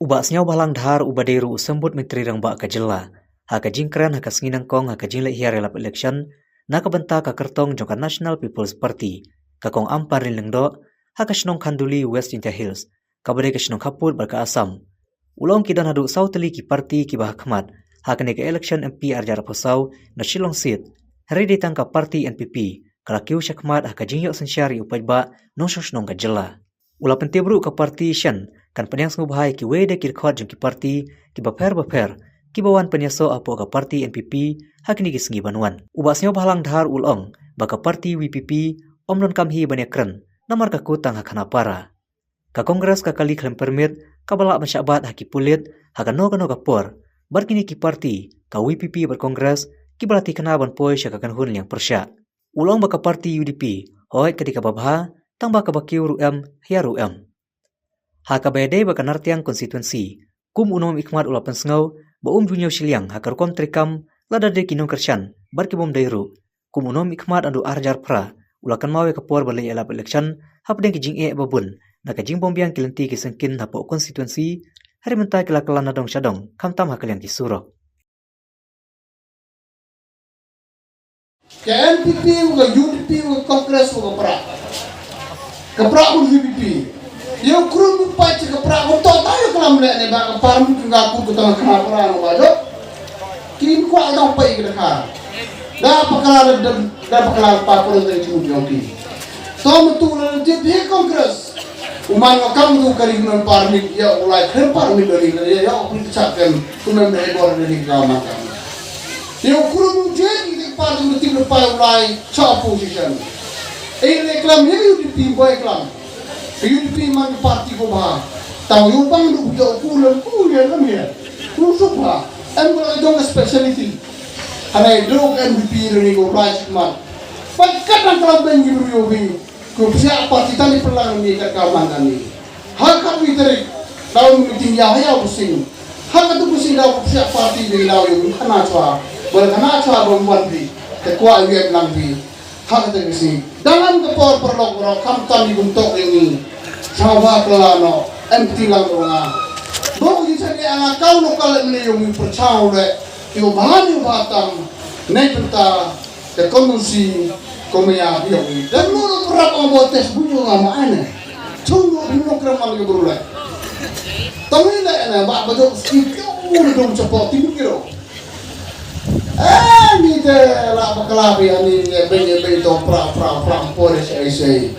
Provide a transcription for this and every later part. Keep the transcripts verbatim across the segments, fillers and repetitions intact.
Bah Sniawbhalang Dhar uba dei ruh u Symbud Myntri Rangbah ka jylla, ha ka jingkren ha ka sngi nyngkong ha ka jingleit hiar ïalap election na ka bynta ka kyrtong jong ka National People's Party, ka Kong Ampareen Lyngdoh, ha ka shnong Khanduli, West Jaiñtia Hills, kaba dei ka shnong khappud bad ka Assam, u la ong ki don haduh saw tylli ki party kiba hakhmat ha kane ka election M P ar hajar arphew saw na Shillong seat, hynrei dei tang ka party N P P ka la kiew shakhmat ha ka jingïoh synshar ïa u paidbah nongshong shnong ka jylla. U la pyntip ruh ka party shen kan pdiang sngewbha ïa kiwei de ki dkhot jong ki party kiba pher bapher kiba wan pynïasoh hapoh ka party N P P ha kine ki sngi ban wan. U Bah Sniawbhalang Dhar u la ong ba ka party V P P ym donkam hi ban ïakren namar ka kut tang ha khynnah para. Ka Congress ka kali khlem permit kaba lah ban shah bat ha ki pulit ha kano kano ka por, bad kine ki party, ka V P P bad Congress, kiba la thikna ban poi sha ka kynhun liang pyrshah. U la ong ba ka party U D P, hooid ka dei kaba bha, tang ba kaba kiew ruh em, hiar ruh em. Ha kaba ïadei bad ka Nartiang constituency, kum u nongmihkhmat u la pynsngew ba um ju ñiew shiliang ha ka rukom treikam lada dei ki nongkyrshan bad ki bym dei ruh. Kum u nongmihkhmat naduh ar hajar phra u la kynmaw ïa ka por ban leit ïalap election hapdeng ki jingeh ba bun na ka jingbymbiang ki lynti ki syngkien hapoh constituency, hynrei mynta ki la kylla na dong sha dong khamtam ha ka liang ki surok. Ka N P P, ka U D P, ka Congress, ka Prah. Ka Prah bad U D P. Ïa u khrum u pait ka Prah, u to ta ïa klam leh ne ba ka par mu ka ku ka tang ka Prah no ba jop. Kin kwah dang pait ka ka. Da pakala da, da pakala pa ko da jumut ïa ki. To mu tu la jip hi Congress. U man ka kam tu ka ri non parmit ïa u lai khlem parmit da ri ïa ïa u prit chak kem. Kumem da bor da ri ka ma kam. Ïa u khrum u jet ïa ka party u tip lepai u lai cha opposition. Ei le klam ïa U D P boi klam. Ka U D P man ka party ko bha. Tang ïa u bang du ïa u kulan kulan lam ïa. Ku suk bha. Em ko la jong ka speciality. Hanai dok N D P ri ko rai man. Pai kat nang klam beng ïa u ïa u beng. Ko psiah party tang ïa pynlang ni kat ka man ani. Ha ka wi tarik daw meeting ïa ha ïa u sing. Ha ka tu u sing daw psiah party dei daw ïa u khana chwa. Bol khana chwa bol wan bi. Te kwah ïa u lang bi. Ha ka tu u sing. Dalam ka por paralok rok kham tam ïa u tok ïa ni. Chwa ka la no. Empty lang ro nga. Bo ïa chane anga kau lokal ne ïa u perchaw le. Ïa u bahan ïa u batam. Nei penta. Te kon nung si ko maya biang ni. Dan lu lu perap ang bo tes bunyu nga ma ane. Chung lu bunyu krem ang ke berulai. Tong ni le ane ba ba dok si kyo mu dong chapo ti mu kiro. Eh ni te la bakla bi ani ne be ne be to pra pra pra pore sei sei.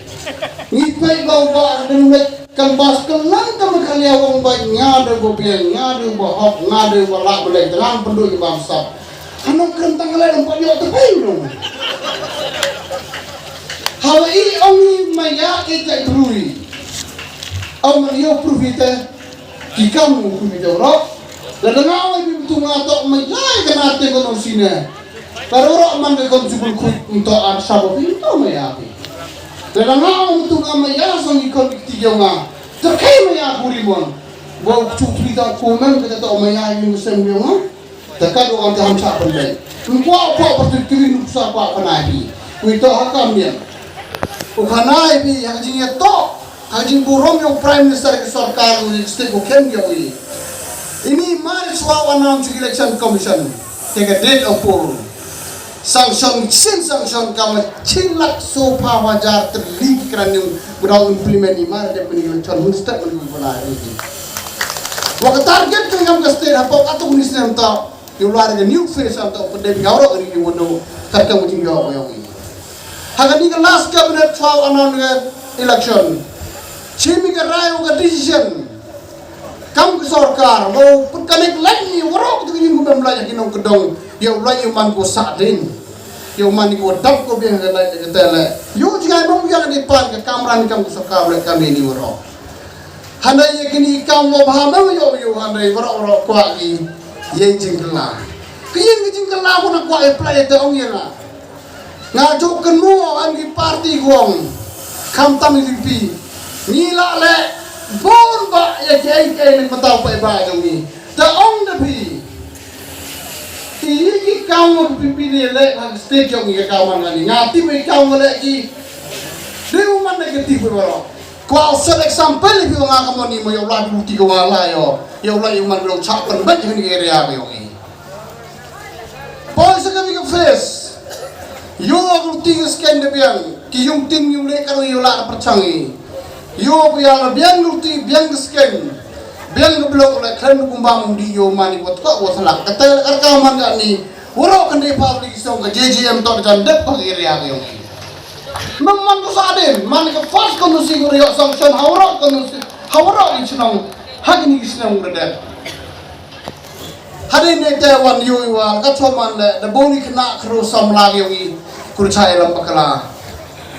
Ni pe ba ba deng le kan bas kelang ka makalia wong ba nya de bo biang nya de bo hok nya de bo lak belai dalam penduk ba sap. Ano kren tang lai dong padiok te pai dong. Hawa i ong i maya i te brui. Au man yo proof i te ki kam u ku mi dong ro. La dang au i bi tu nga tok maya i kana te ko dong sine. La ro ro man ke kon jubul ku nto an sabo bi nto maya bi. La dang au tu nga maya song i kon ti yo nga. Te kai maya ku ri mon. Bo chu tri ta ku men ke to maya i mu sem yo nga. Te ka do kan te ham sa pynbeit. Ym kwah kwah patut kri nuksa kwah khana hi. Wi to ha kam ïa. U khana hi ha ka jingïatoh. Ha ka jingburom ïa u Prime Minister ka sorkar u state u khem ïa u. Ini mar shuwa u announce election commission. Te ka date of poll. Sanction, sin sanction ka ma chin lak so pha hajar tylli ki kran yung. Budau implement ni mar dep ni election mun step mun bana ni. Wa ka target ka ngam ka state hapoh ka tu ni snem ta. Ïa u la ka new face am ta u pynde bia ro ri ïa u no kat ka u jingïoh ïa u. Ha kani ka last cabinet trial anon ka election. Chimi ka rai u ka decision. Kam ka sorkar mo pynkanek lait ni warok tu ïa u bam lait ki nong kedong ïa u lait ïa man ko sa din. Ïa u man ko dap ko biang ka lait ka tele. Ïa u jingai mo ïa ka ni pan ka kamran kam ka sorkar lait kami ni warok. Hynrei ïa kini kam mo bha mo ïoh ïoh hynrei warok warok kwah ki ïa jingkylla. Ki ïa ki jingkylla ko na kwah ïa pla ïa te ong ïa nga. Nga juk kynmo ang ki party ko ong. Kham tam ïa ki pi. Ngi la leh bun ba ïa ki ai ki ai ni mataw pa ba jong ngi. Te ong da pi. Ki ïa ki kam mo ki pi ni leh ha state jong ngi ka kam nga ni. Nga ti me kam mo leh ki. Dei u man na ki ti pi warok. Kwah set example ïa phi, nga ka mon i mo ïa u la du ti ka wa la ïo. Ïa u la ïa man long chak pen bad ïa ni area ïo i. Poi sa ka mi ka face. Ïo ka ti ka sken da biang. Ki yung tin yung le ka ïo la ka perchang i. Ïo ka ïa la biang lu ti biang ka sken. Biang ka blok la kren kumba mung di ïo man i wat ko wat la. Ka tel ka ka man ka ni. Waro kan dei public song ka J J M to jan dep ka area ïo i. Memang tu sadin, man ka first constituency ko rio sanction hawra constituency, hawra i chnong, ha kini ki chnong redet. Hadin ne te wan yu i wan, ka choman le, da boni kena kru samla yu i, kru chai lam bakala.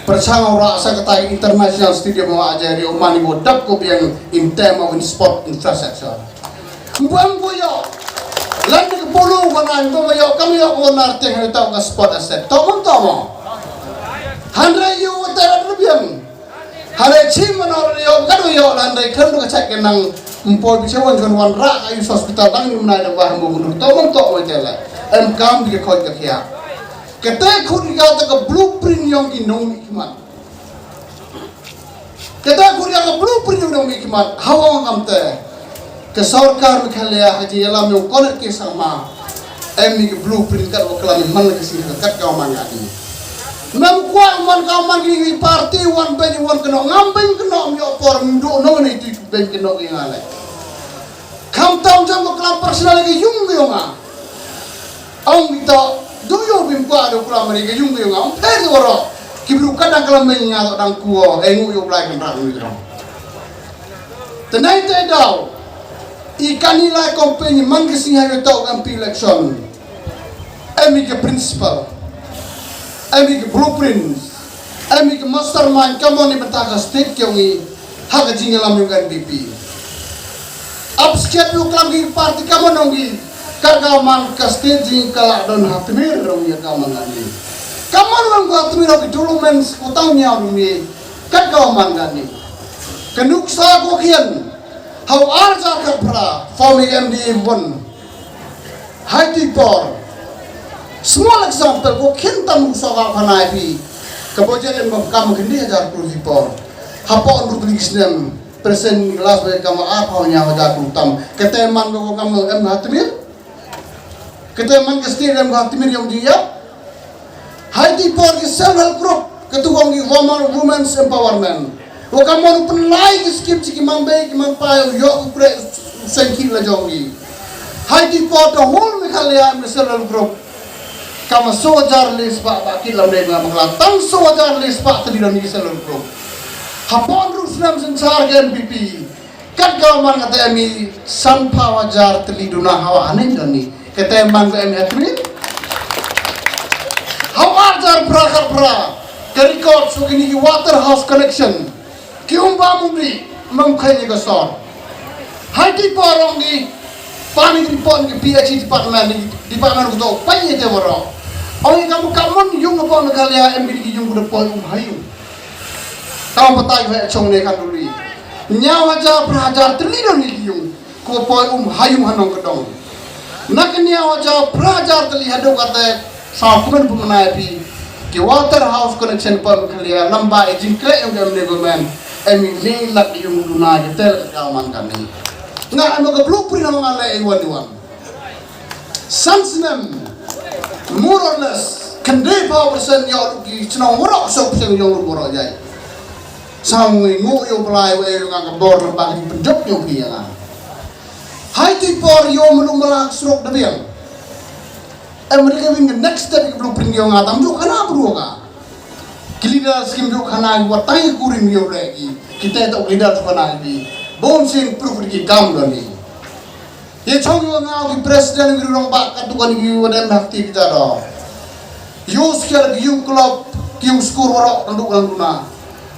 Perchang ora sa kata international stadium wa aja rio mani wo dap ko biang in term of in sport infrastructure. Mbuam ko yo. Lan de polo ko na mbuam yo kam yo ko na teng ha tau ka sport asset. Tau mong tau mong. Hanre yo ta ra biang. Hare chi mano yo ka do yo lan de kan do ka chak ke nang mpo bi chewan jon wan ra ka yu hospital dang ni mnai da wah mo gundu. Tau mong tau mong tela. Em kam bi ko ka kia. Kete khun ka ta ka blueprint yong ki nong mi kiman. Kata kuria ka blueprint u nong mi kimat, hawa ngam te. Ka sorkar Meghalaya ha ji yalam yong konet ki sama. Em mi ka blueprint kat wa kalam man ka sini kat ka man ka ni. Mem kwa man ka man ki ni party wan ben wan keno ngam ben keno mi opor mdu no ni tu ben keno ki ngale. Kam tam jam ko klam personal ki yung ki yung ah. Ong kita, do yo bim kwa do kula mari ka yung ka yung. Ong phe do ro. Ki bru ka dang kala men nga dang kuo, eh, ngu yo blai kan rak ngi ro. Tenai te dau. I kani lai company man ki sing ha yo tau M P election. Em i ka principal. Em i ka blueprint. Em i ka mastermind, ka mon i bata ka state ki ong i. Ha ka jingïalam yong ka N P P. Ap skep yu klam ki party ka man ong i. Ka ka man ka state jing ka la don ha tmir ong i ka man ong i. Ka man ong ka tmir ong i developments ko tang nya ong i. Ka ka man ka ni. Ka nuksa ko kian. Hau arja ka pra. Form M D A one. Hai ti por. Small example ko khin tam so ka khana pi. Ka budget em kam khin di hajar kru ti por. Hapo ndu kli snem. Persen last budget kam ar pau nya hajar kru tam. Kete man ko kam em ha tmir. Kete man ka state em ha tmir yong dia. Hai ti por ki self help group, ka tu kong ki woman, women's empowerment. Wa ka mon pynlai ki skim chi ki mang bei, ki mang pai, yo u kre seng ki la jong ki. Hai ti por the whole Meghalaya em self help group. Kama so hajar le spah ba ki lam dei ma bakla. Tang so hajar le spah tadi dong ki self help group. Hapon ru snam sensar ke N P P. Kat ka man kata em i san phaw hajar tylli duna hawa hanin dani. Kata em man ka em i hatri. Hawa hajar pra kar pra. Ka record so kini ki water house connection. Ki umba mumri mam khai ni ka sor. Hai ti parong ni. Pani ki pon ki P H E department ni department ko to pai ni te waro. Ong i kam kam mon yung ko pon ka lia em ki yung ko pon um hayu. Kam patai ko chong ne kan duli. Nyaw hajar pra hajar tylli dong ni ki yung. Ko poi um hayung hanong kedong. Na ke nyaw hajar pra hajar tylli hadok kate saw kumen pemenai pi. Ki water house connection poi kelia lamba e jingkle yung em ne government. Em ni lak yung duna jetel ke kawan kami. Nga em ke blueprint nama ngale iwan iwan. San snem, more or less, khyndai phaw percent ïoh ki chnong warok, so percent ïoh warok jai. Sang ngi ngu ïoh blai wa ïoh nga ka bor lem bang ki penjop ïoh ki ïa nga. Hai ti por ïoh melu mela surok da biang. Em ri ka wing next step ki blueprint ïoh nga tam juk khana bru ka. Ki leader skim juk khana wa tai kurim ïoh le ki. Kita tok leader juk khana ki. Bon sin proof ki kam da ni. Ye chong yu nga ki president ki rong ba ka dukan ki wadem hak ti kita do. Yu skiar ki yung club ki yung skur warok kan dukan duna.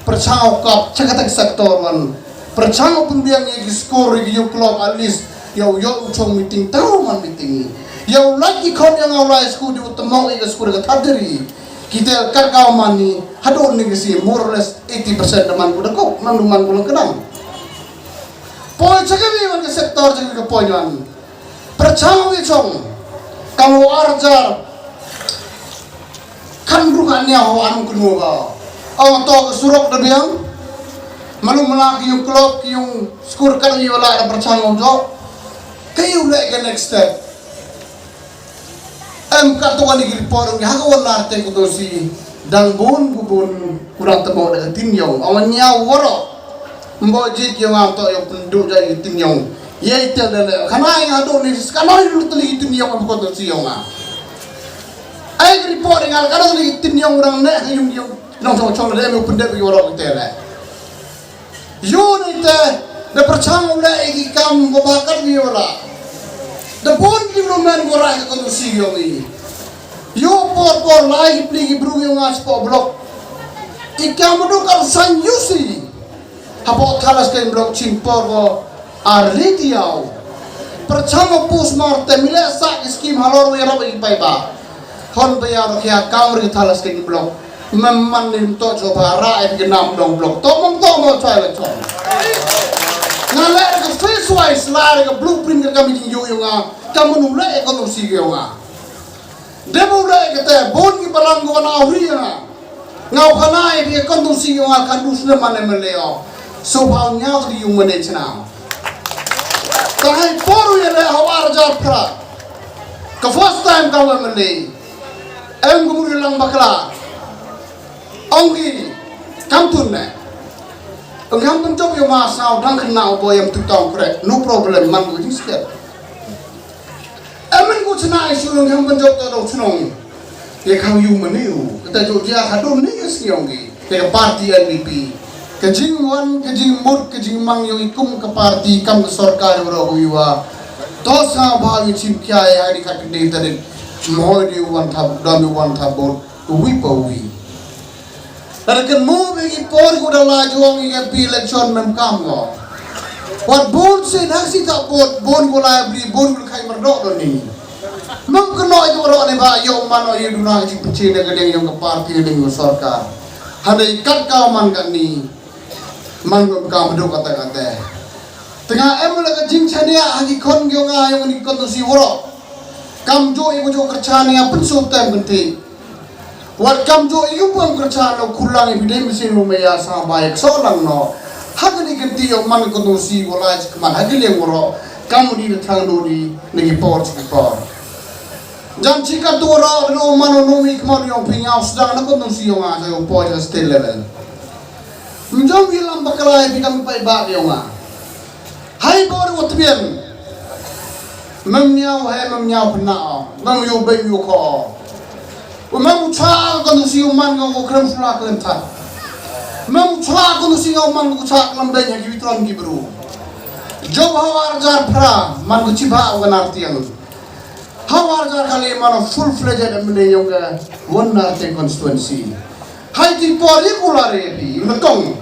Perchang kap chakatak sektor wan. Perchang pun biang ye ki skur ki yung club at least. Yo yo u chong meeting tau man meeting. Yo lagi kon yang awlai skur di utamong ye skur ka tadri. Kita kat kau mani hadon ni kisi more or less eighty percent teman ku dekok man man ku lang kenang. Poi chakami wan ka sektor chakami ka poi wan. Perchang wi chong. Kamu arjar. Kan ruh kan nia ho anu kenu ka. Ong to ka surok da biang. Malu mala ki yung club, ki yung skur kan ïa la da pyrchang ong jok. Ka ïa u leh ka next step. Em katto katne ki report ong ha ka wan nar te ko to si dang bun ku bun kurang temo da ka tin yong. Awan nya waro. Mbo jit yong am to yong pendu ja ki tin yong. Ye tel da le. Kana ïa do ni kana ïa lu teli ki tin yong am ko to si yong a. Ai ki report ïa ngal kana teli ki tin yong rang ne yung yung. Nong chong chong le em pendep ki waro ki tele. Ïoh ni te da pyrchang u leh ïa ki kam ba bha kat ïa u la. Da bun ki rumen ba rah ka konstituensi ïong i. Ïoh por por lai ki pli ki bru ïong nga shapoh block. I kam u duk ar san ïu si. Hapoh thalas ka block chin por ko ar li diaw. Pyrchang u postmortem i leh sa ki skim halor ïa rap ïa ki paidbah. Hon ba ïa rok ïa kam ri thalas ka block. Mem man nim to jo ba ra e ke nam dong block. To mong to mo chai la chong. Nga le ke face wise la ke blueprint ke kami jing yu yu nga. Kamu nu le e kono si yu nga. Demu le ke te bon ki balang ko na uri nga. Nga u khana e ke kono si yu nga kan dus ne man M L A o. So ba nya di yu mane chna. Tangai poru ya le hawar jar pra. Ka first time ka M L A. Em kum ri lang bakla. Ong ki kam tun ne. Ong kam pun jop yo ma sao dang kena obo yam tu tong krek. No problem man ko jing sket. Em en ko chena isu ong kam pun jop to do chnong. Ye khang yu mane u. Kata jo dia khadum ne ye sniong ki. Te ka parti N P P. Ka jingwan, ka jingmut, ka jingmang yong i kum ka parti kam ka sorkar yong ro yu wa. To sa ba yu chim kya ya ni ka kne ta de. Mo de wan ta, dom wan ta bot. Wi pa wi. Lada kynmaw ba ki por ko da la jong i M P election mem kam ngo. Wat bun sien ha si ta bot, bun ko la bri, bun ko khai merdok do ni. Mem kynnoh i ko rok ni ba ïoh man o ïoh duna ka jingpynche da ka ding ïong ka parti ka ding ïong ka sorkar. Hynrei kat ka man ka ni. Man ko ka merdok kata kata. Tengah em la ka jingchania ha ki khon ïong nga ïong ni kon to si woro. Kam jo i ko jo kerchania pynsuh tem pynthi. Wat kam jo i u pam kercha no kulang i bidem mesin lu meya sa ba yak so lang no. Ha ka ni kenti yo man ko no si wala chi kman ha ka liang woro. Kam ni de thang do ni ni ki por chi ki por. Jan chi ka tu woro lo man no mi kman yo phi ngaw sedang na ko no si yo nga sa yo por ja state level. Mjong wi lam bakla i bidang pai ba yo nga. Hai bor u tbian. Mem nyaw hai mem nyaw pna o. Mem yu bai yu ko. U mem u cha ko nu si u man ko krem sula krem tha. Mem u cha ko nu si u man ko cha krem bai nya ki witron ki bru. Job hawar jar pra man ko chiba u ganar tiang. Hawar jar kali man full fledged M L A yong ka one North constituency. Hai ti por i kula re pi na kong.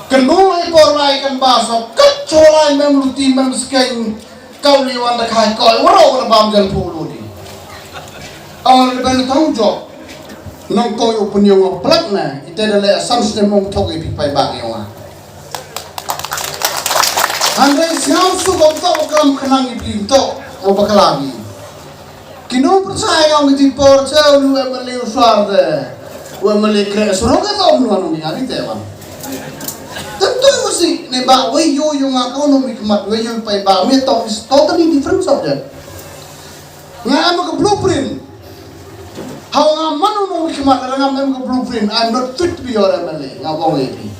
Kan mo hai por lai kan ba so kat cholai mem luti mem skeng kau li wan da khai koi waro waro bam jal pu luti. Awal ben tong jo. Nong koi u pun yong plak na ite da le san snem mong thok i pi pai bak yong a. Hynrei sngam su bok to kam khnang i plim to o bakla mi. Kino percaya ngam iti por cha u M L A u suar de. U M L A kre suruh ka to mnu anu ni ari te wan. Tentu mesti ne ba wei yo yo nga kau no mi kemat wei yo pai ba mi to is totally different subject. Nga am ka blueprint. Hau nga manu no mi kemat ngam am ka blueprint. I'm not fit to be your M L A. Nga bong iti.